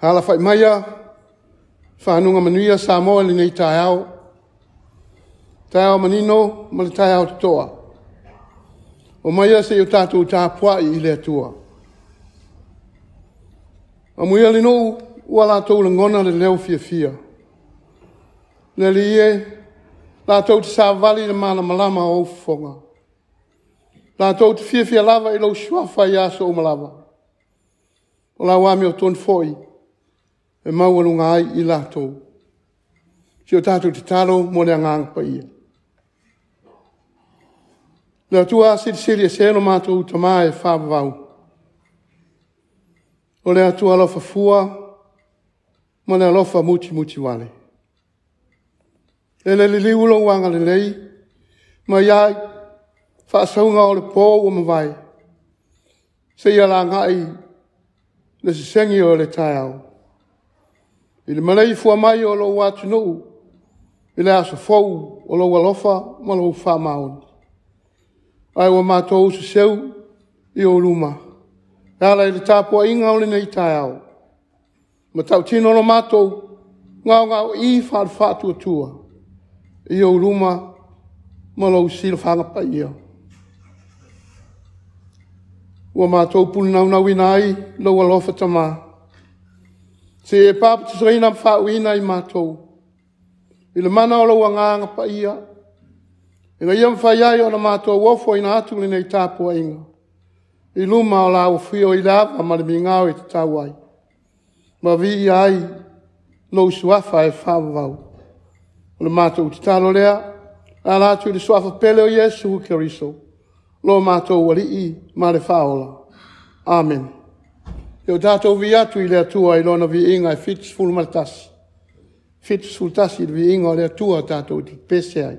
Alafai maia fanuga manuia Samoa i lenei taeao, taeao manino ma le taeao totoa. O maia se i o tatou tapuai i le Atua. Amuia le nuu ua latou lagona le leo fiafia. Le Alii e, latou te savavali i le malamalama o ou fofoga. Latou te fiafia lava i lou suafa i aso uma lava. O lau amiotonu foi e maualuga ai i latou. Si o tatou tatalo mo le Agaga Paia. Le Atua silisili ese lo matou Tama e faavavau. O le Atua alofa fua ma le alofa mutimutivale. E le liliu lou agalelei mai ai faasauga o le po ua mavae, seia lagai le sesegi o le taeao. I le maleifua mai o lou atunuu i le aso fou o lou alofa ma lou faamaoni. Ae ua matou seseu i ou luma e ala i le tapuaiga o lenei taeao. Matautino lo matou gaogaoii faale-faatuatua i ou luma ma lou silafaga paia. Ua matou pulenaunauina ai lou alofa Tama, se e papatisoina ma faauuina i matou i le mana o lou Agaga Paia, ina ia mafai ai ona matou ofoina atu lenei tapuaiga i luma o lau afio i le ava ma le migao e tatau ai, ma viia ai lou suafa e faavavau. O le matou tatalo lea, e ala atu i le suafa pele o Iesu Keriso, lo matou Alii ma le Faaola. Amene. E o tatou viia atu i le Atua i Lona viiga e 71, 71 i le viiga o le Atua tatou te pese ai.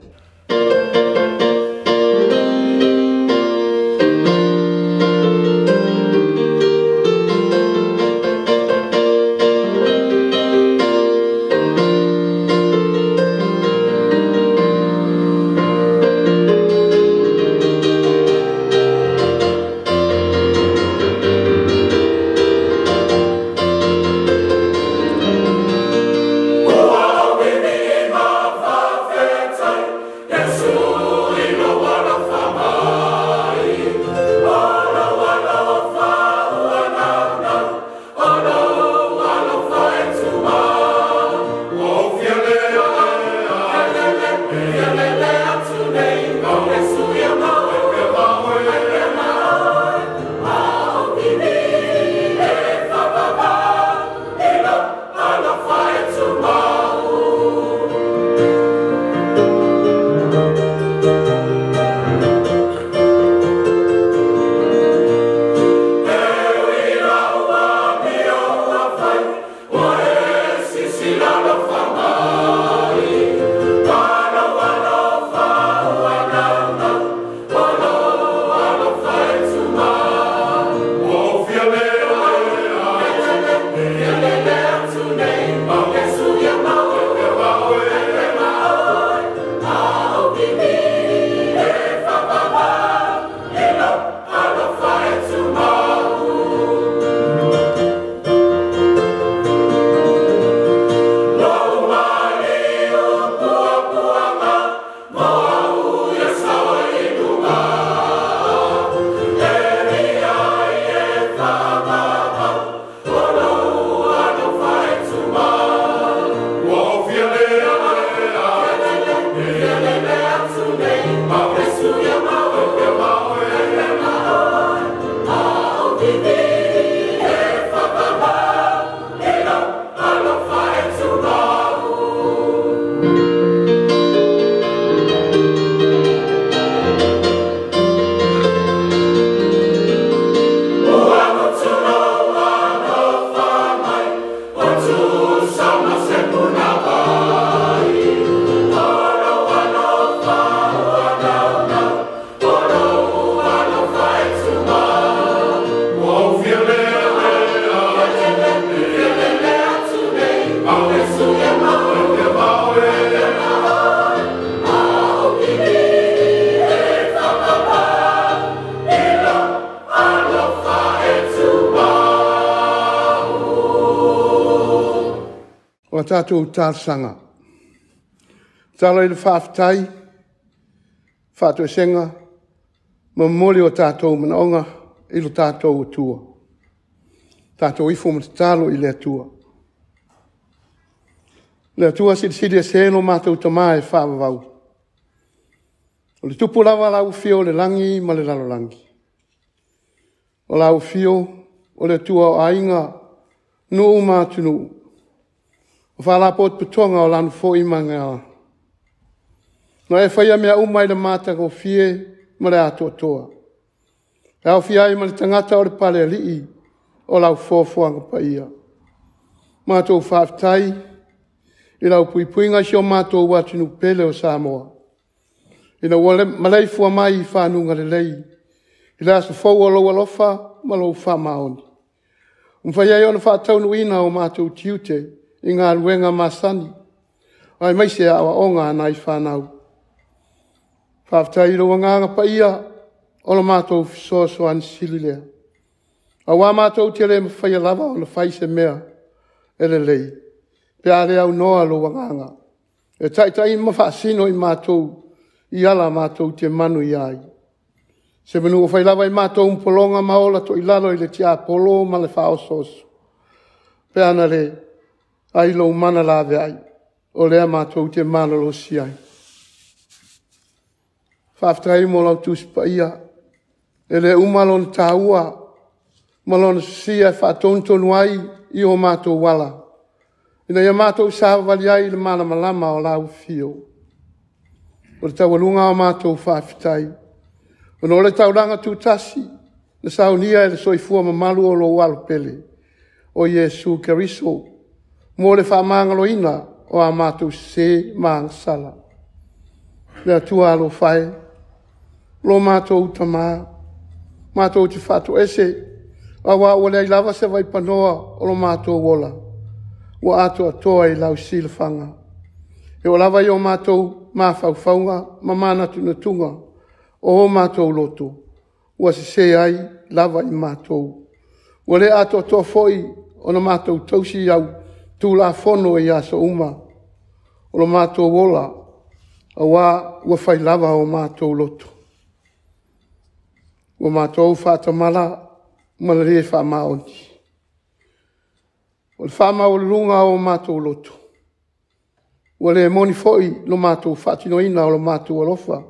Ua O a tatou talosaga. Tatalo i le faafetai, faatoesega, ma momoli o tatou manaoga i lo tatou Atua. Tatou ifo ma tatalo i le Atua. Le Atua silisili ese lo matou Tama e faavavau. O le tupu lava lau afio o le lagi ma le lalolagi. O lau afio o le Atua o aiga, nuu ma atunuu. O faalapotopotoga o lanu foi ma gagana. Na e faia mea uma i le matagofie ma le atoatoa. E aofia ai ma le tagata o le palealii o lau foafoaga paia. Matou faafetai i lau puipuiga i si o matou atunuu pele o Samoa. Ina ua maleifua mai i fanuga lelei, i le aso fou o lou alofa ma lou faamaoni. Ua mafai ai ona faataunuuina o matou tiute i galuega masani, aemaise aoaoga a nai fanau. Faafetai i lou agaga paia o lo matou fesoasoani sili lea. Aua matou te le mafaia lava ona fai se mea e lelei, pe a le aunoa lou agaga. E taitai ma faasino i matou i ala matou te manuia ai. Se manu o fai lava i matou pologa ma ola toilalo i le tiapolo ma le faaosooso. Pe ana le ai lou mana laveai, o lea matou te malolosi ai. Faafetai mo lau Tusi Paia, e le uma lona taua ma lona sosia e faatonutonu ai i o matou ala, ina ia matou savavali ai i le malamalama o lau afio. O le taualuga o matou faafetai, ona o le taulaga tutasi na saunia e le soifua mamalu o lou alo pele, o Iesu Keriso, mo le faamagaloina o a matou sese ma agasala. Le Atua alofa e, lo matou Tama, matou te faatoese, aua ua leai lava se vaipanoa o lo matou ola, ua atoatoa i lau silafaga. E oo lava i o matou mafaufauga ma manatunatuga o o matou loto, ua sese ai lava i matou. Ua le atoatoa foi ona matou tausi au Tulafono i aso uma o lo matou ola, aua ua fai lava o matou loto. Ua matou faatamala ma le le faamaoni. O le faamaualuluga o matou loto, ua le moni foi lo matou faatinoina o lo matou alofa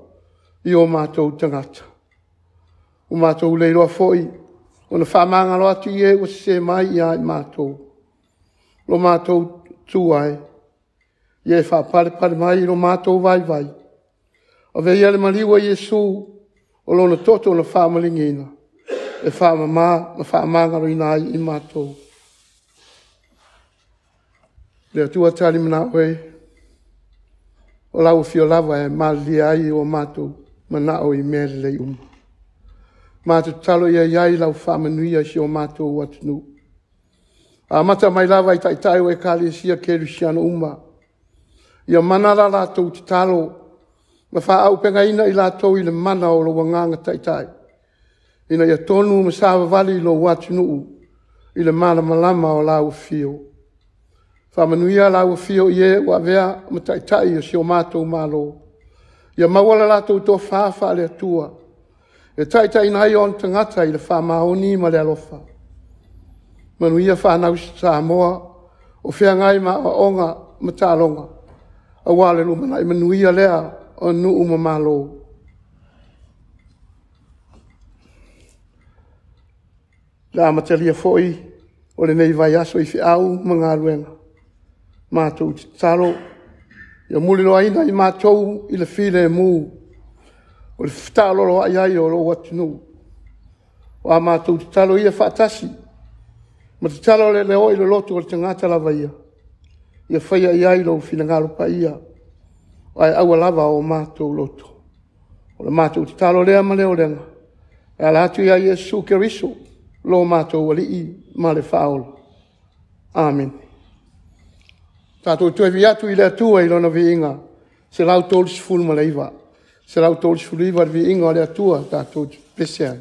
i o matou tagata. Ua matou le iloa foi ona faamagalo atu i e ua sese mai ia i matou. Lo matou tu ai, ia e faapalepale mai i lo matou vaivai. Ave ia le maliu a Iesu o lona toto na faamaligiina, e faamama ma faamagaloina ai i matou. Le Atua tali manao e, o lau afio lava e malilie ai o matou manao i mea lelei uma. Matou tatalo ia i ai lau faamanuia i si o matou atunuu. Amata mai lava i taitai o Ekalesia Kerisiano uma. Ia mana la latou tatalo ma faaaupegaina i latou i le mana o lou agaga taitai, ina ia tonu ma savavali lou atunuu i le malamalama o lau afio. Faamanuia lau afio i e ua avea ma taitai o si o matou Malo. Ia maua le latou tofa faale-Atua e taitaiina ai ona tagata i le faamaoni ma le alofa. Manuia fanau Samoa o feagai ma aoaoga ma taaloga, aua le lumanai manuia lea o nuu ma Malo. Le amatalia foi o lenei vaiaso i feau ma galuega, matou tatalo ia muliloaina i matou i le filemu o le fetaaloloai ai o lou atunuu. O a matou tatalo ia faatasi ma tatalo le leo i le loto o le tagata lava ia, ia faia i ai lou finagalo paia, ae aua lava o matou loto. O le matou tatalo lea ma le olega, e ala atu ia Iesu Keriso, lo matou Alii ma le Faaola. Amene. Tatou toe vi atu i le Atua i lona viiga, 139. 139 le viiga o le Atua tatou te pese ai.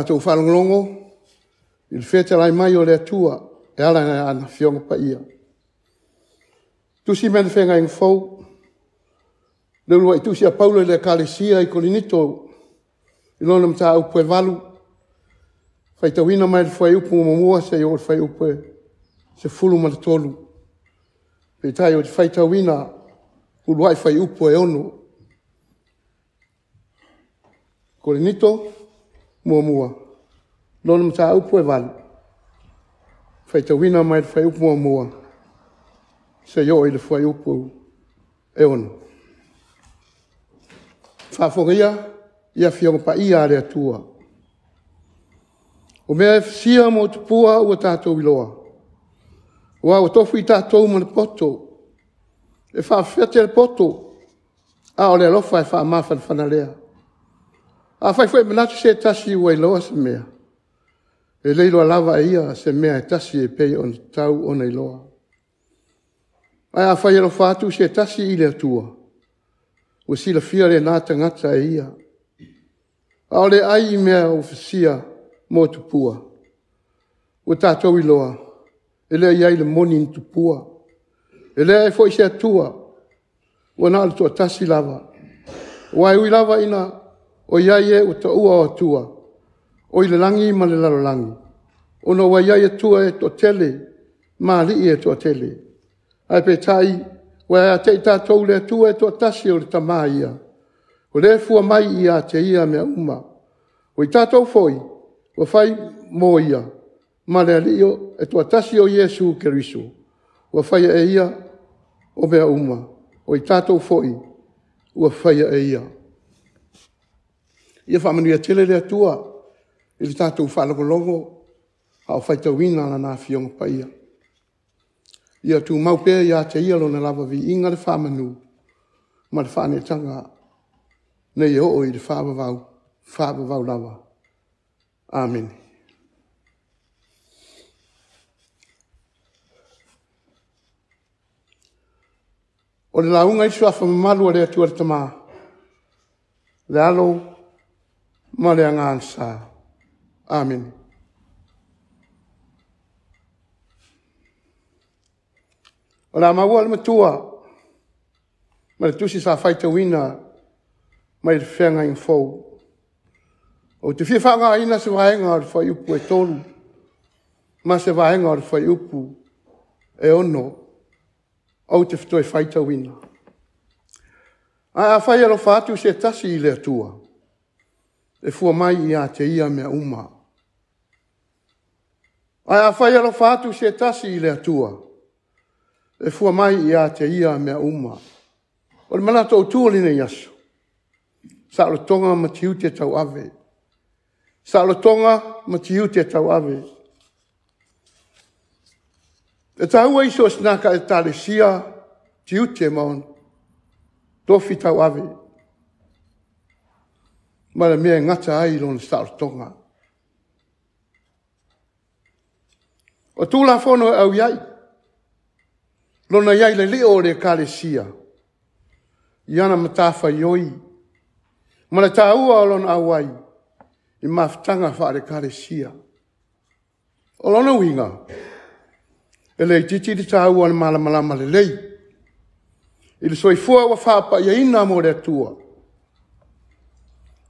Tatou faalogologo i le fetalai mai o le Atua e ala i Lana Afioga Paia. Tusi mai le Feagaiga Fou, le uluai tusi a Paulo i le Ekalesia i Korinito i lona mataupu e 8, faitauina mai le fuaiupu 1 seia oo i le fuaiupu e 13. Peitai ou te faitauina uluai fuaiupu e 6. Korinito 1, lona mataupu e 8, faitauina mai le fuaiupu 1 seia oo i le fuaiupu e 6. Faafofoga ia Afioga Paia a le Atua. O mea e fisia mo tupua ua tatou iloa, aua ua tofu i tatou ma le poto, e faafefea le poto, a o le alofa e faamafanafana lea. Afai foi e manatu se tasi ua iloa se mea, e le iloa lava e ia se mea e tasi e pei ona tatau ona iloa. Ae afai e alofa atu se tasi i le Atua, ua silafia lena tagata e ia. A o le ai i mea ua fisia mo tupua, ua tatou iloa, e le i ai le moni ni tupua. E leai foi se Atua, ua na o le toatasi lava. Aua e ui lava ina o i ai e ua taua o Atua, o i le lagi ma le lalolagi, ona ua i ai Atua e toatele ma alii e toatele. Ae peitai, ua ia te i tatou le Atua e toatasi o le Tama ia, o le fua mai ia te ia mea uma. O i tatou foi, ua fai mo ia, ma le Alii e toatasi o Iesu Keriso, ua faia e ia o mea uma, o i tatou foi ua faia e ia. Ia faamanuia tele le Atua i le tatou faalogologo a o faitauina Lana Afioga Paia. Ia tumau pea ia te Ia Lona lava viiga, le faamanu ma le faaneetaga, nei e oo i le faavavau, faavavau lava. Amene. O le lauga i suafa mamalu o le Atua le Tama, le Alo ma le Agaga Sa. Amene. O le a maua le matua ma le tusi sa faitauina mai le Feagaiga Fou. Ou te fia faaaogaina se vaega o le fuaiupu e 3 ma se vaega o le fuaiupu e 6 ou te toe faitauina. Ae afai e alofa atu se tasi i le Atua, e fua mai ia te ia mea uma. Ae afai e alofa atu se tasi i le Atua, e fua mai ia te ia mea uma. O le manatu autu o lenei aso, saolotoga ma tiute tauave. Saolotoga ma tiute tauave. E taua i so o se naka Ekalesia tiute ma ona tofi tauave, ma le mea e gata ai lona saolotoga. O Tulafono e au i ai, lona i ai le lio o le Ekalesia, i ana matafaioi, ma le taua o lona auai i mafutaga faale-Ekalesia. O lona uiga, e le itiiti le taua o le malamalama lelei i le soifua ua faapaiaina mo le Atua.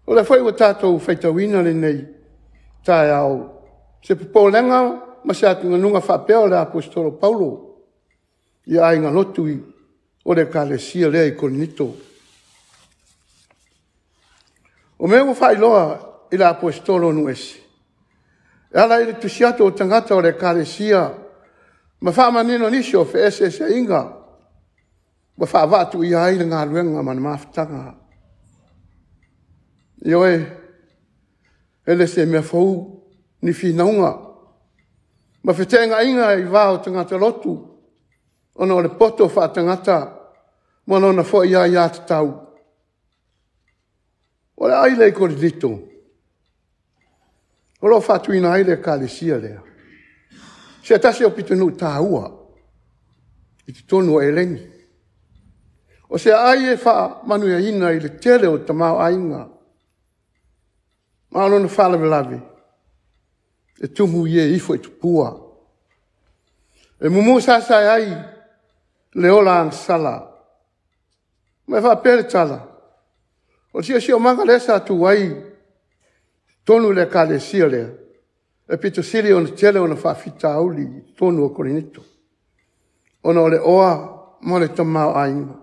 O lea foi ua tatou faitauina lenei taeao, se popolega ma se atugaluga faapea o le Aposetolo Paulo i aiga lotu o le Ekalesia lea i Korinito. O mea ua faailoa i le Aposetolo o nuu ese, e ala i le tusi atu o tagata o le Ekalesia ma faamanino nisi o feeseeseaiga ua faavaatuia ai le galuega ma le mafutaga. Ioe, e le se mea fou ni finauga ma feteenaiga i va o tagata lotu, ona o le poto faatagata ma lona foi aiatatau. O le ai lea i Korinito, o lo o faatuina ai le Ekalesia lea, se tasi o pitonuu taua i totonu o Eleni. O se aai e faamanuiaina i le tele o tamaoaiga, ma o lona faalavelave, E tumu i e ifo i tupua. E mumu sasae ai le ola agasala. Ma e faapea le tala, o le siosiomaga lea sa tu ai totonu i le ekalesia lea, e pito sili ona tele ona faafitauli i totonu o Korinito, ona o le oa ma le tamaoaiga.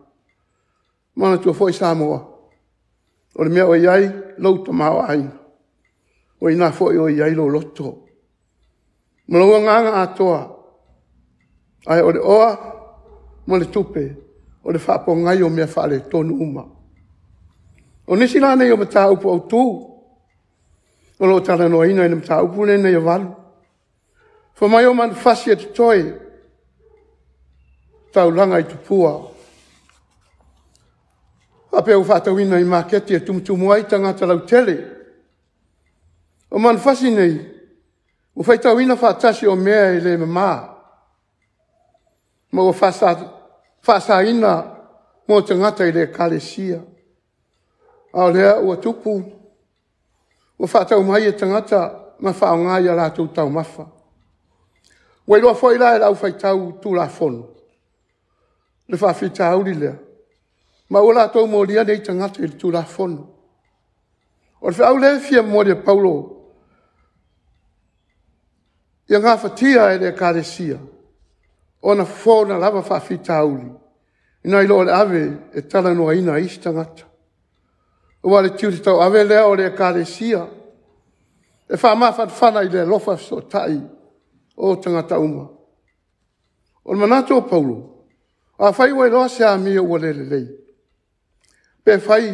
Manatua foi Samoa, o le mea o i ai lou tamaoaiga, o i ina foi o i ai lou loto ma lou agaga atoa, ae o le oa ma le tupe, o le faapogai o mea faaletonu uma. O nisi la nei o mataupu autu o lo o talanoaina i le mataupu lenei e 8. Fai mai o manufasi e totoe, taulaga i tupua. Faapea ua faatauina i maketi e tumutumu ai tagata lautele. O manufasi nei, ua faitauina faatasi o mea e le mama, ma ua faasaina mo tagata i le ekalesia. A o lea ua tupu, ua faatau mai e tagata ma faaaoga ia latou taumafa. Ua iloa foi la e le aufaitau tulafono le faafitauli lea, ma ua latou molia nei tagata i le tulafono. O le feau lea e fia momoli e Paulo, ia gafatia e le ekalesia ona fofo ona lava faafitauli, nai lo le ave e talanoaina e isi tagata. Aua o le tiute tauave lea o le ekalesia, e faamafanafana i le alofa fesootai o tagata uma. O le manatu o Paulo, afai ua iloa se amio ua le lelei, pe fai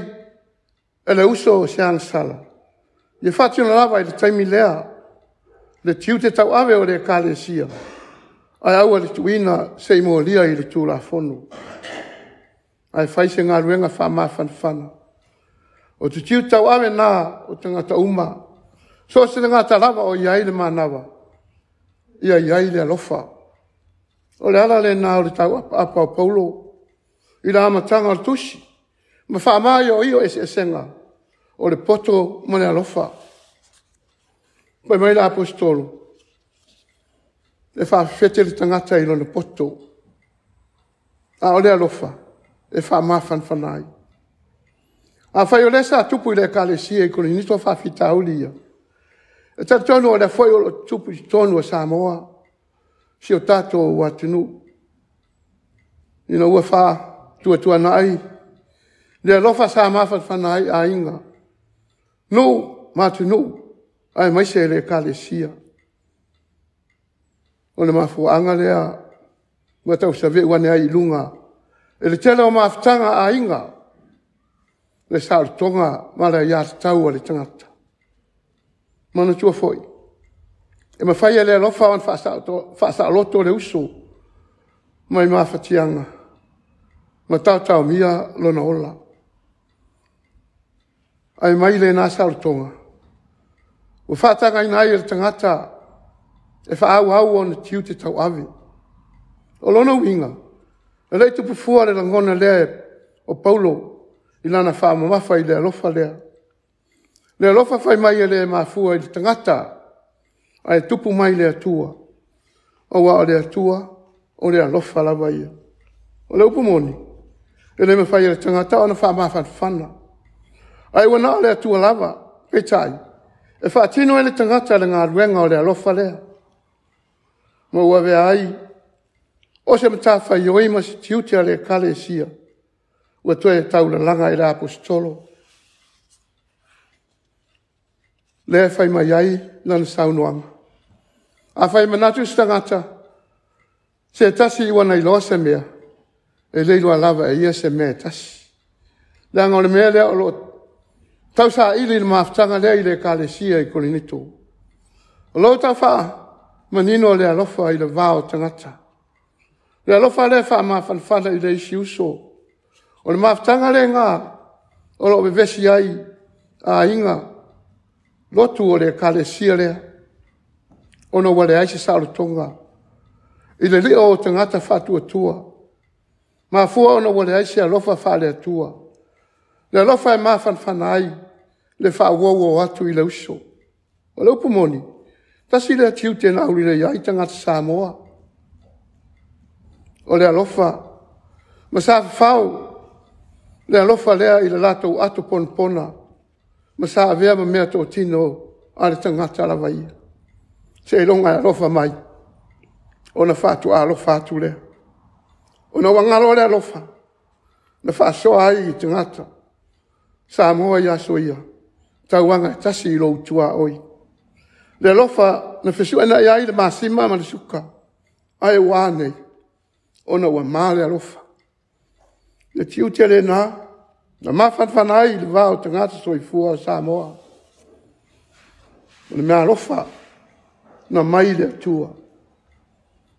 e le uso se agasala, ia faatino lava i le taimi lea le tiute tauave o le ekalesia, ae aua le tuuina se i molia i le tulafono. Ae fai se galuega faamafanafana. O te tiute tauave na o tagata uma, so o se tagata lava o i ai le manava, ia i ai le alofa. O le ala lena o le tauapaapa o Paulo i le amataga o le tusi, ma faamaioio eseesega o le poto ma le alofa. Fai mai le Aposetolo, e faafefete le tagata i lona poto, a o le alofa e faamafanafana ai. Afai o lea sa tupu i le ekalesia i Korinito faafitauli ia, e talitonu o lea foi o lo o tupu i totonu o Samoa, si o tatou atunuu, ina ua faatuatuanai le alofa sa mafanafana ai aiga, nuu ma atunuu, aemaise le ekalesia. O le mafuaaga lea ua tausaveu ane ai i luga e le tele o mafutaga a aiga, le saolotoga ma le aiatatau a le tagata. Manatua foi, e mafai e le alofa ona faasaoloto le uso mai mafatiaga ma taotaomia lona ola. Ae mai lena saolotoga, ua faatagaina ai e le tagata e faaauau ona tiute tauave. O lona uiga, e le i tupu fua le lagona lea o Paulo i lana faamamafa i le alofa lea. Le alofa fai mai e le mafua i le tagata, ae tupu mai le Atua, aua o le Atua o le alofa lava ia. O le upu moni, e le mafai e le tagata ona faamafanafana, ae ua na o le Atua lava, peitai, e faatino e le tagata le galuega o le alofa lea, ma ua avea ai o se matafaioi ma se tiute a le ekalesia, ua toe taulalaga i le Aposetolo. Lea e fai mai ai lana saunoaga. Afai e manatu se tagata, se tasi ua na iloa se mea, e le iloa lava e ia se mea e tasi. Leaga o le mea lea o lo o tausaili i le mafutaga lea i le ekalesia i Korinito. O lo o tau faamanino le alofa i le va o tagata. Le alofa lea e faamafanafana i le isi uso. O le mafutaga lena o lo o vevesi ai aiga, lotu o le ekalesia lea, ona ua leai se saolotoga i le lio o tagata faatuatua. Mafua ona ua leai se alofa faale-Atua. Le alofa e mafanafana ai le faauouo atu i le uso. O le upu moni, Tasi lea tiute na aulilei ai tagata Samoa. O le alofa ma sa fafao le alofa lea i le latou ato ponapona ma sa avea ma mea totino a le tagata lava ia. Seiloga e alofa mai ona faatoa alofa atu lea. Ona ua galo le alofa na faasoa ai i tagata Samoa i aso ia, tauaga e tasi i lou tuaoi. Le alofa na fesuenai ai le masima ma le suka, ae ua a nei? Ona ua ma le alofa. Le tiute lena na mafanafana ai le va o tagata soifua o Samoa. O le meaalofa na mai le Atua.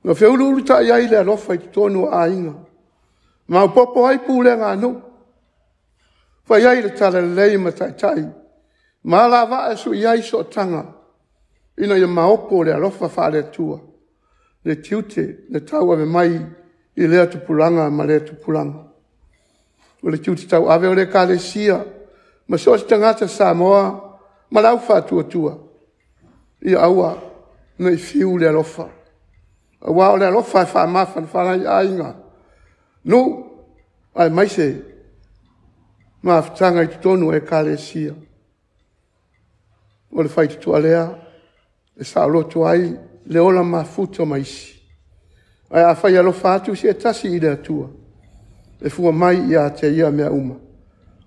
Na feuluulutai ai le alofa i totonu o aiga, maopoopo ai pulega a nuu, fai ai le talalelei ma taitai ma alavaa e sui ai sootaga ina ia maopo le alofa faale-Atua, le tiute na tauave mai i lea tupulaga ma lea tupulaga. O le tiute tauave o le Ekalesia ma so o se tagata Samoa ma le au faatuatua, ia aua ne i fiu le alofa, aua o le alofa e faamafanafana ai aiga, nuu aemaise mafutaga i totonu o Ekalesia. O le faitotoa lea e saoloto ai le ola mafuta ma isi. Ae afai e alofa atu se tasi i le Atua, e fua mai ia te ia mea uma,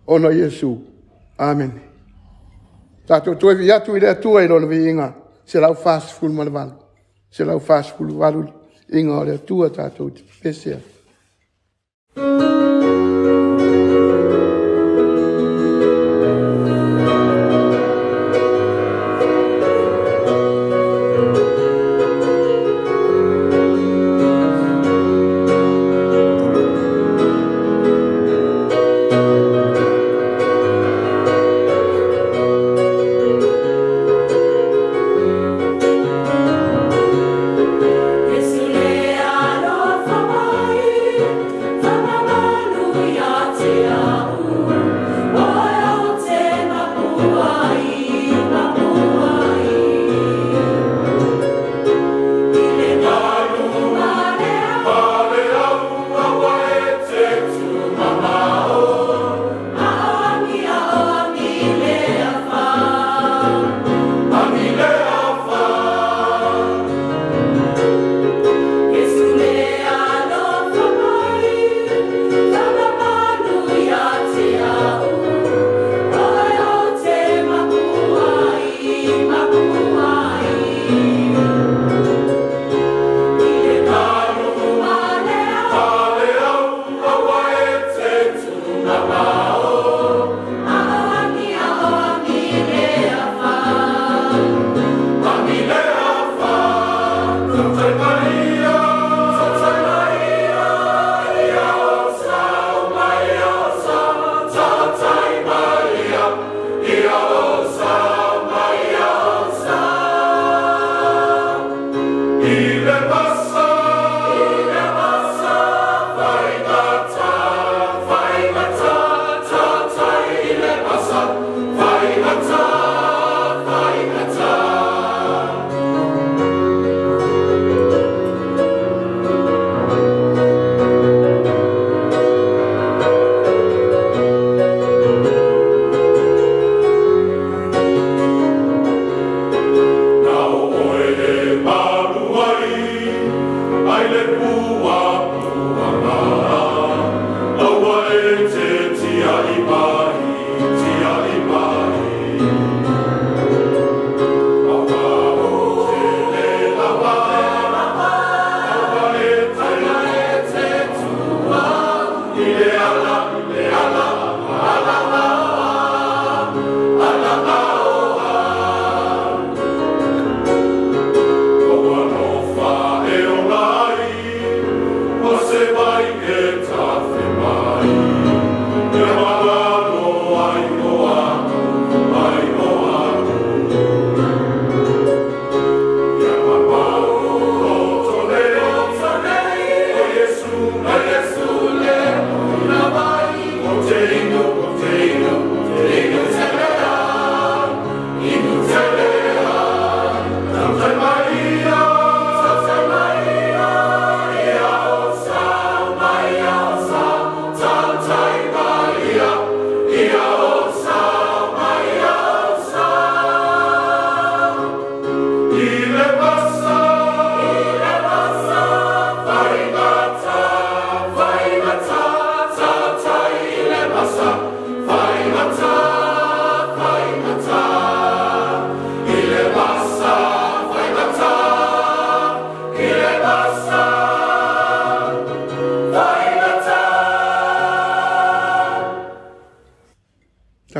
ona o Iesu. Amene. Tatou toe vivii atu i le Atua i Lona viiga 148, 148 viiga o le Atua tatou te pepese ai. Iesu le alofa mai,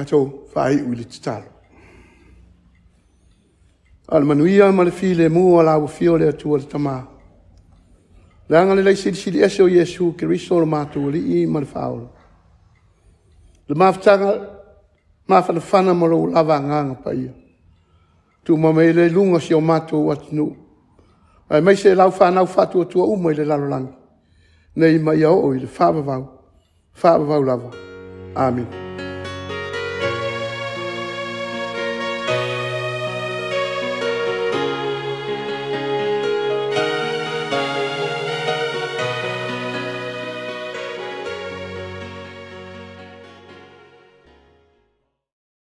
Tatou faaiu i le tatalo. A o le manuia ma le filemu o lau afio le Atua le Tama, le agalelei silisili ese o Iesu Keriso o le matou Alii ma le Faaola, le mafutaga mafanafana ma lou lava agaga paia, tuumama mai lea i luga o si o matou atunuu, aemaise lau fanau faatuatua uma i le lalolagi, nei ma ia oo i le faavavau, faavavau lava. Amene.